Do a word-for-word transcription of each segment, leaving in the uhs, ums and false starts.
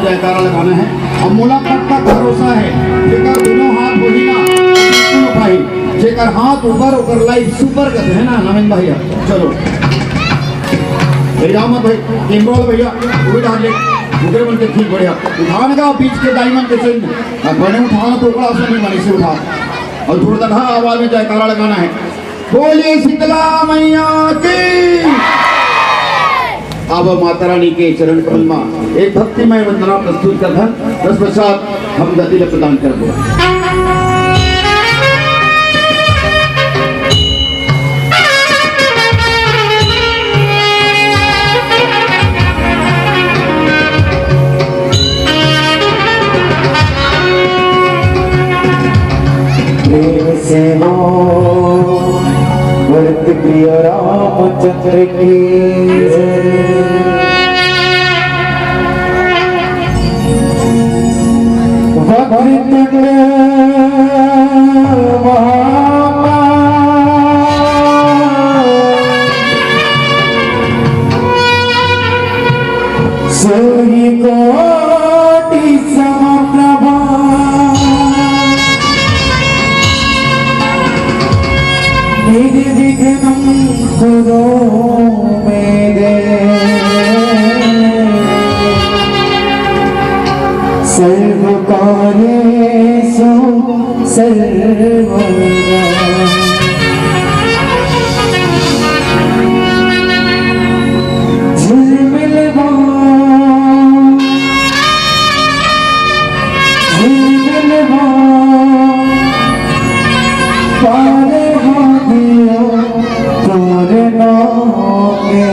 जयकारा लगाना है। अब मोला पक्का भरोसा है, जेकर दोनों हाथ होही ना, बिल्कुल उठाही। जेकर हाथ ऊपर, ओकर life super कहते हैं ना, नवीन भैया। चलो, ए राम भाई, इमरान भैया, वो डाल ले, उधर बन के ठीक बढ़िया। उठान का बीच के diamond के चिन्ह, अब बने उठान तो ओकरा से नहीं बनी से उठा। और जोरदार आवाज में जयकारा लगाना है। बोलिए शीतला मैया की। अब माता रानी के चरण कमल मा एक भक्तिमय वंदना प्रस्तुत करथन। तत्पश्चात हम गति ल प्रदान करबो। प्रेम से हो भरत प्रिय रामचंद्र की जय। वक्रतुंड महाकाय सूर्यकोटि समप्रभा। निर्विघ्नं कुरु मे देव। सर्वकार्येषु सर्वदा। झिलमिल बा, झिलमिल बा, पार हो दिया तोरे नाम के।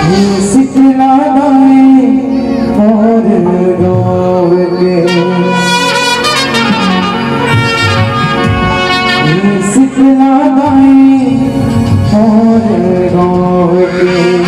हे शीतला दाई मोर गाँव के, हे शीतला दाई मोर गाँव के।